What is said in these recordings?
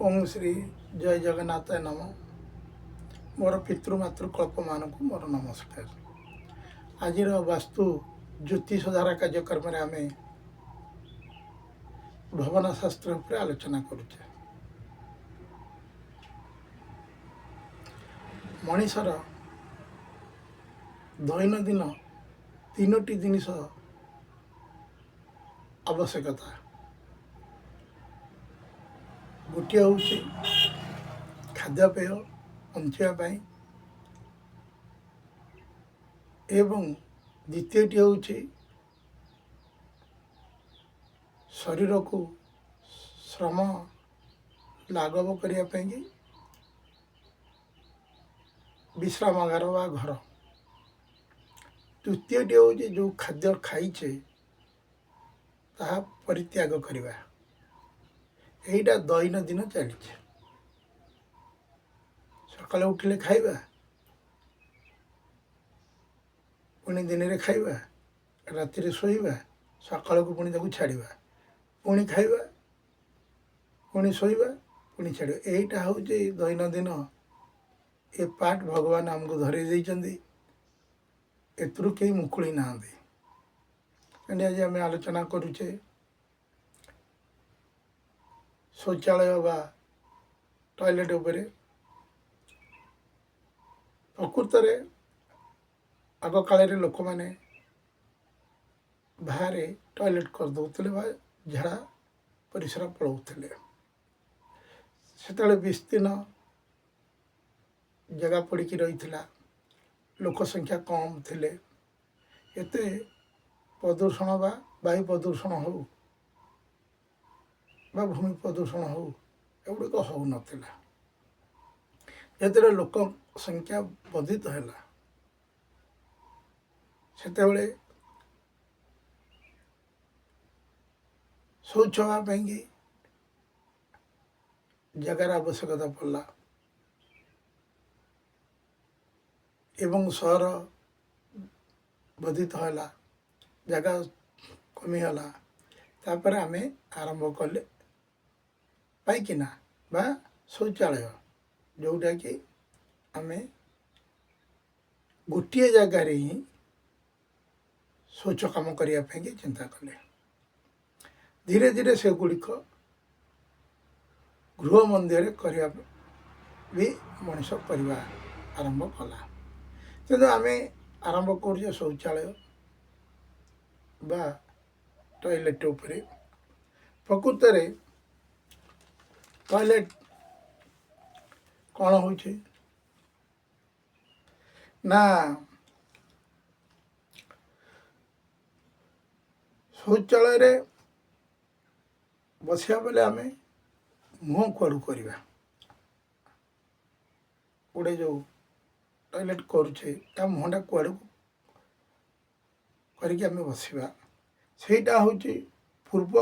ଓଁ ଶ୍ରୀ ଜୟ ଜଗନ୍ନାଥ ନମ। ମୋର ପିତୃମାତୃକଳ୍ପମାନଙ୍କୁ ମୋର ନମସ୍କାର। ଆଜିର ବାସ୍ତୁ ଜ୍ୟୋତିଷ ଧାରା କାର୍ଯ୍ୟକ୍ରମରେ ଆମେ ଭବନ ଶାସ୍ତ୍ର ଉପରେ ଆଲୋଚନା କରୁଛେ। ମଣିଷର ଦୈନନ୍ଦିନ ତିନୋଟି ଜିନିଷ ଆବଶ୍ୟକତା। ଗୋଟିଏ ହେଉଛି ଖାଦ୍ୟପେୟ ବଞ୍ଚିବା ପାଇଁ ଏବଂ ଦ୍ୱିତୀୟଟି ହେଉଛି ଶରୀରକୁ ଶ୍ରମ ଲାଘବ କରିବା ପାଇଁକି ବିଶ୍ରାମାଗାର ବା ଘର। ତୃତୀୟଟି ହେଉଛି ଯେଉଁ ଖାଦ୍ୟ ଖାଇଛେ, ତାହା ପରିତ୍ୟାଗ କରିବା। ଏଇଟା ଦୈନନ୍ଦିନ ଚାଲିଛି। ସକାଳେ ଉଠିଲେ ଖାଇବା, ପୁଣି ଦିନରେ ଖାଇବା, ରାତିରେ ଶୋଇବା, ସକାଳକୁ ପୁଣି ତାକୁ ଛାଡ଼ିବା, ପୁଣି ଖାଇବା, ପୁଣି ଶୋଇବା, ପୁଣି ଛାଡ଼ିବା। ଏଇଟା ହେଉଛି ଦୈନନ୍ଦିନ। ଏ ପାର୍ଟ ଭଗବାନ ଆମକୁ ଧରେଇ ଦେଇଛନ୍ତି, ଏଥିରୁ କେହି ମୁକୁଳି ନାହାନ୍ତି। ତେଣୁ ଆଜି ଆମେ ଆଲୋଚନା କରୁଛେ ଶୌଚାଳୟ ବା ଟଏଲେଟ୍ ଉପରେ। ପ୍ରକୃତରେ ଆଗକାଳରେ ଲୋକମାନେ ବାହାରେ ଟଏଲେଟ୍ କରିଦେଉଥିଲେ ବା ଝାଡ଼ା ପରିସ୍ରା ପଳାଉଥିଲେ। ସେତେବେଳେ ବିସ୍ତୀର୍ଣ୍ଣ ଜାଗା ପଡ଼ିକି ରହିଥିଲା, ଲୋକ ସଂଖ୍ୟା କମ୍ ଥିଲେ, ଏତେ ପ୍ରଦୂଷଣ ବା ବାୟୁ ପ୍ରଦୂଷଣ ହେଉ ବା ଭୂମି ପ୍ରଦୂଷଣ ହେଉ, ଏଗୁଡ଼ିକ ହେଉନଥିଲା। ଯେତେବେଳେ ଲୋକ ସଂଖ୍ୟା ବର୍ଦ୍ଧିତ ହେଲା, ସେତେବେଳେ ଶୌଚ ହେବା ପାଇଁକି ଜାଗାର ଆବଶ୍ୟକତା ପଡ଼ିଲା ଏବଂ ସହର ବର୍ଦ୍ଧିତ ହେଲା, ଜାଗା କମିଗଲା। ତାପରେ ଆମେ ଆରମ୍ଭ କଲେ ପାଇଖିନା ବା ଶୌଚାଳୟ, ଯେଉଁଟାକି ଆମେ ଗୋଟିଏ ଜାଗାରେ ହିଁ ଶୌଚ କାମ କରିବା ପାଇଁକି ଚିନ୍ତା କଲେ। ଧୀରେ ଧୀରେ ସେଗୁଡ଼ିକ ଗୃହ ମଧ୍ୟରେ କରିବା ବି ମଣିଷ କରିବା ଆରମ୍ଭ କଲା। ତେଣୁ ଆମେ ଆରମ୍ଭ କରୁଛେ ଶୌଚାଳୟ ବା ଟଏଲେଟ୍ ଉପରେ। ପ୍ରକୃତରେ ଟଏଲେଟ୍ କ'ଣ ହେଉଛି ନା, ଶୌଚାଳୟରେ ବସିବା ବେଳେ ଆମେ ମୁହଁ କୁଆଡ଼ୁ କରିବା? ଗୋଟେ ଯେଉଁ ଟଏଲେଟ୍ କରୁଛେ, ତା ମୁହଁଟା କୁଆଡ଼କୁ କରିକି ଆମେ ବସିବା? ସେଇଟା ହେଉଛି ପୂର୍ବ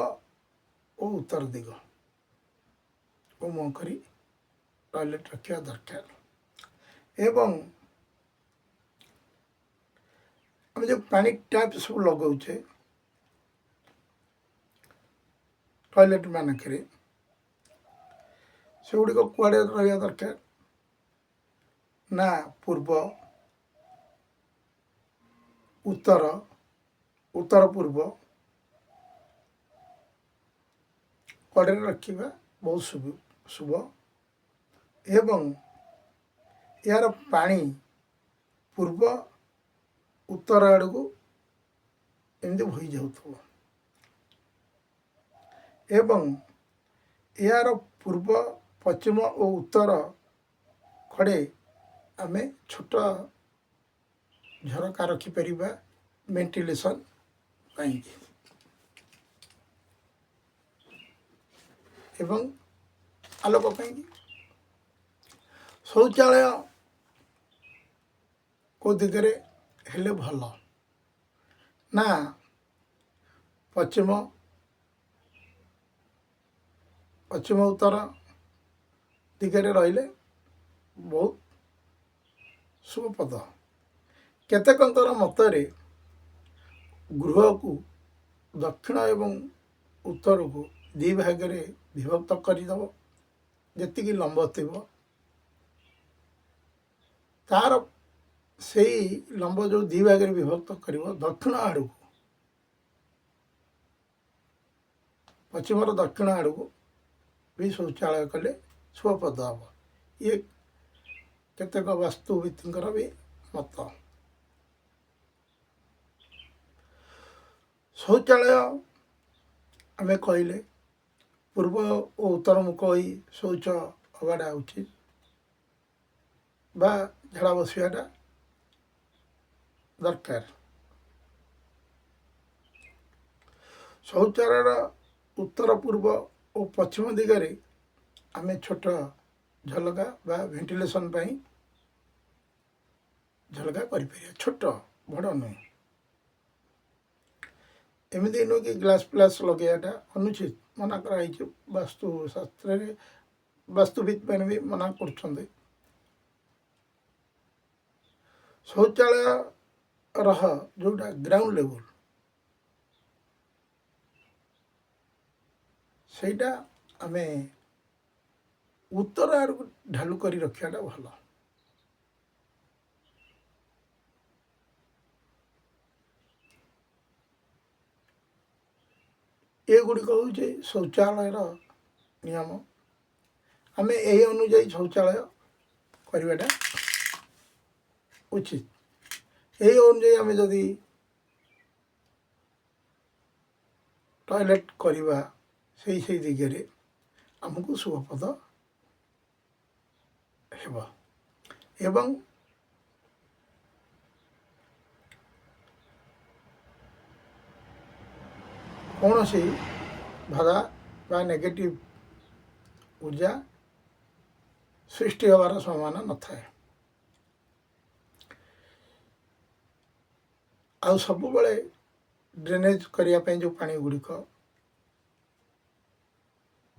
ଓ ଉତ୍ତର ଦିଗ ଓ ମୁହଁ କରି ଟଏଲେଟ୍ ରଖିବା ଦରକାର। ଏବଂ ଆମେ ଯେଉଁ ପାଣି ଟ୍ୟାପ୍ ସବୁ ଲଗାଉଛେ ଟଏଲେଟ୍ ମାନଙ୍କରେ, ସେଗୁଡ଼ିକ କୁଆଡ଼େ ରହିବା ଦରକାର ନା, ପୂର୍ବ, ଉତ୍ତର, ଉତ୍ତର ପୂର୍ବ କଡ଼ରେ ରଖିବା ବହୁତ ଶୁଭ ଏବଂ ଏହାର ପାଣି ପୂର୍ବ ଉତ୍ତର ଆଡ଼କୁ ଏମିତି ବୋହି ଯାଉଥିବ ଏବଂ ଏହାର ପୂର୍ବ, ପଶ୍ଚିମ ଓ ଉତ୍ତର କଡ଼େ ଆମେ ଛୋଟ ଝରକା ରଖିପାରିବା ଭେଣ୍ଟିଲେସନ୍ ପାଇଁକି ଏବଂ ଆଲୋକ ପାଇଁକି। ଶୌଚାଳୟ କେଉଁ ଦିଗରେ ହେଲେ ଭଲ ନା, ପଶ୍ଚିମ, ପଶ୍ଚିମ ଉତ୍ତର ଦିଗରେ ରହିଲେ ବହୁତ ଶୁଭପ୍ରଦ। କେତେକଙ୍କର ମତରେ ଗୃହକୁ ଦକ୍ଷିଣ ଏବଂ ଉତ୍ତରକୁ ଦୁଇ ଭାଗରେ ବିଭକ୍ତ କରିଦେବ ଯେତିକି ଲମ୍ବ ଥିବ ତାର ସେଇ ଲମ୍ବ ଯେଉଁ ଦୁଇ ଭାଗରେ ବିଭକ୍ତ କରିବ, ଦକ୍ଷିଣ ଆଡ଼କୁ, ପଶ୍ଚିମର ଦକ୍ଷିଣ ଆଡ଼କୁ ବି ଶୌଚାଳୟ କଲେ ଶୁଭପ୍ରଦ ହେବ। ଇଏ କେତେକ ବାସ୍ତୁବିତ୍ଙ୍କର ବି ମତ। ଶୌଚାଳୟ ଆମେ କହିଲେ ପୂର୍ବ ଓ ଉତ୍ତର ମୁଖ ହୋଇ ଶୌଚ ହେବାଟା ଉଚିତ ବା ଝାଡ଼ା ବସିବାଟା ଦରକାର। ଶୌଚାଳୟର ଉତ୍ତର, ପୂର୍ବ ଓ ପଶ୍ଚିମ ଦିଗରେ ଆମେ ଛୋଟ ଝଲକା ବା ଭେଣ୍ଟିଲେସନ୍ ପାଇଁ ଝଲକା କରିପାରିବା, ଛୋଟ, ବଡ଼ ନୁହେଁ। ଏମିତି ନୁହେଁ କି ଗ୍ଲାସ୍ ଫ୍ଲାସ୍ ଲଗେଇବାଟା ଅନୁଚିତ, ମନା କରାହେଇଛି ବାସ୍ତୁଶାସ୍ତ୍ରରେ, ବାସ୍ତୁବିତ୍ ମାନେ ବି ମନା କରୁଛନ୍ତି। ଶୌଚାଳୟ ରହ ଯେଉଁଟା ଗ୍ରାଉଣ୍ଡ ଲେବୁଲ୍, ସେଇଟା ଆମେ ଉତ୍ତର ଆଡ଼କୁ ଢାଲୁ କରି ରଖିବାଟା ଭଲ। ଏଗୁଡ଼ିକ ହେଉଛି ଶୌଚାଳୟର ନିୟମ। ଆମେ ଏହି ଅନୁଯାୟୀ ଶୌଚାଳୟ କରିବାଟା ଉଚିତ। ଏହି ଅନୁଯାୟୀ ଆମେ ଯଦି ଟଏଲେଟ୍ କରିବା ସେଇ ସେଇ ଦିଗରେ, ଆମକୁ ଶୁଭପ୍ରଦ ହେବ ଏବଂ କୌଣସି ବାଧା ବା ନେଗେଟିଭ୍ ଉର୍ଜା ସୃଷ୍ଟି ହେବାର ସମ୍ଭାବନା ନଥାଏ। ଆଉ ସବୁବେଳେ ଡ୍ରେନେଜ୍ କରିବା ପାଇଁ ଯେଉଁ ପାଣି ଗୁଡ଼ିକ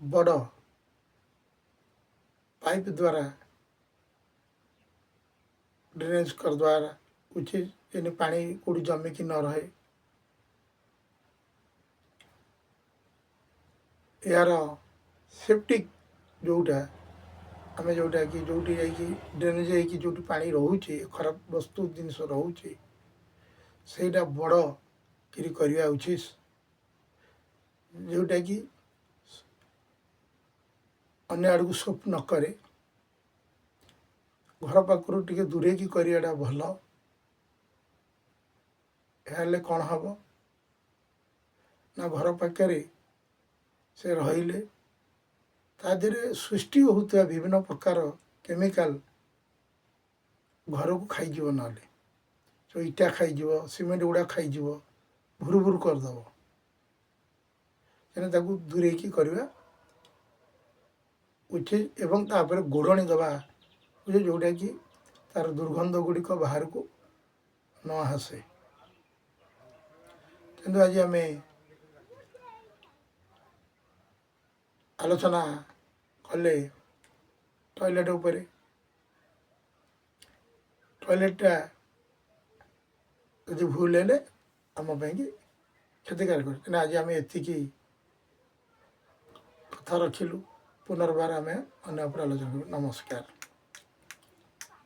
ବଡ଼ ପାଇପ୍ ଦ୍ୱାରା ଡ୍ରେନେଜ୍ କରିଦେବା ଉଚିତ, ଯେମିତି ପାଣି କେଉଁଠି ଜମିକି ନ ରହେ। ଏହାର ସେପ୍ଟିକ୍ ଯେଉଁଟା ଆମେ ଯେଉଁଟାକି ଯେଉଁଠି ଯାଇକି ଡ୍ରେନେଜ୍ ହେଇକି ଯେଉଁଠି ପାଣି ରହୁଛି, ଖରାପ ବସ୍ତୁ ଜିନିଷ ରହୁଛି, ସେଇଟା ବଡ଼ କିରି କରିବା ଉଚିତ, ଯେଉଁଟାକି ଅନ୍ୟ ଆଡ଼କୁ ସୋପ ନ କରେ। ଘର ପାଖରୁ ଟିକେ ଦୂରେଇକି କରିବାଟା ଭଲ। ଏହା ହେଲେ କ'ଣ ହେବ ନା, ଘର ପାଖରେ ସେ ରହିଲେ ତା ଦେହରେ ସୃଷ୍ଟି ହେଉଥିବା ବିଭିନ୍ନ ପ୍ରକାର କେମିକାଲ ଘରକୁ ଖାଇଯିବ, ନହେଲେ ଯେଉଁ ଇଟା ଖାଇଯିବ, ସିମେଣ୍ଟ ଗୁଡ଼ା ଖାଇଯିବ, ଭୁରୁ ଭୁରୁ କରିଦେବ। ତେଣୁ ତାକୁ ଦୂରେଇକି କରିବା ଉଚିତ ଏବଂ ତାପରେ ଗୋଡ଼ଣି ଦେବା, ଯେଉଁଟାକି ତାର ଦୁର୍ଗନ୍ଧ ଗୁଡ଼ିକ ବାହାରକୁ ନ ଆସେ। କିନ୍ତୁ ଆଜି ଆମେ ଆଲୋଚନା କଲେ ଟଏଲେଟ୍ ଉପରେ। ଟଏଲେଟ୍ଟା ଯଦି ଭୁଲ ହେଲେ ଆମ ପାଇଁକି କ୍ଷତିକାରକ। ତେଣୁ ଆଜି ଆମେ ଏତିକି କଥା ରଖିଲୁ। ପୁନର୍ବାର ଆମେ ଅନ୍ୟ ଉପରେ ଆଲୋଚନା କରିବୁ। ନମସ୍କାର।